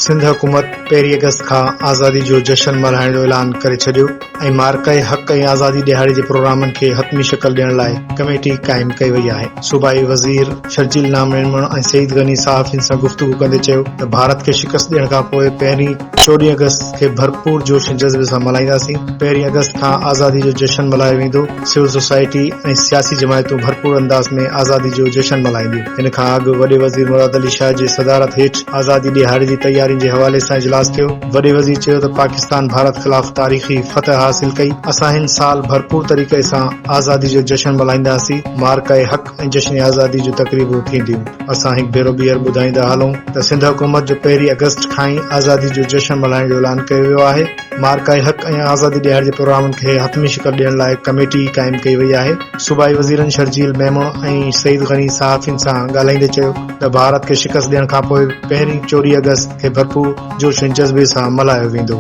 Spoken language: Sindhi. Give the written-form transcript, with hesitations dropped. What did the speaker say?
سنڌ حڪومت پهرين آگسٽ کان آزادي جو جشن ملهائڻ جو اعلان ڪري ڇڏيو ۽ معرڪه حق ۽ آزادي ڏهاڙي جي پروگرامن کي حتمي شڪل ڏيڻ لاء ڪميٽي قائم ڪئي وئي آهي. صوبائي وزير شرجيل انعام ميمڻ ۽ سعيد غني صحافين سان گفتگو ڪندي چيو ته ڀارت کي شڪست ڏيڻ کانپوء پهرين 14 آگسٽ کي ڀرپور جوش ۽ جذبي سان ملهائينداسين، پهرين آگسٽ کان آزادي جو جشن ملهايو ويندو، سول سوسائٽي ۽ سياسي جماعتون ڀرپور انداز ۾ آزادي جو جشن ملهائينديون. ان کان اڳ وڏي وزير مراد علي شاهه جي صدارت هيٺ آزادي ڏهاڙي جي تيارين جي حوالي سان اجلاس ٿيو. وڏي وزير چيو ته پاڪستان ڀارت خلاف تاريخي فتح حاصل ڪئي، اسان هن سال ڀرپور طريقي سان آزادي جو جشن ملهائينداسين، معرڪه حق ۽ جشن آزادي جون تقريبون ٿينديون. اسان هڪ ڀيرو ٻيهر ٻڌائيندا هلون ته سنڌ حڪومت جو پهرين آگسٽ کان ئي آزادي جو جشن ملهائڻ جو اعلان ڪيو ويو آهي. معرڪه حق ۽ آزادي ڏهاڙي جي پروگرامن کي حتمي شڪل ڏيڻ لاء ڪميٽي قائم ڪئي وئي آهي. صوبائي وزيرن شرجيل ميمڻ ۽ سعيد غني صحافين سان ڳالهائيندي چيو ته ڀارت کي شڪست ڏيڻ کانپوء پهرين 14 آگسٽ کي ڀرپور جوش ۽ جذبي سان ملهايو ويندو.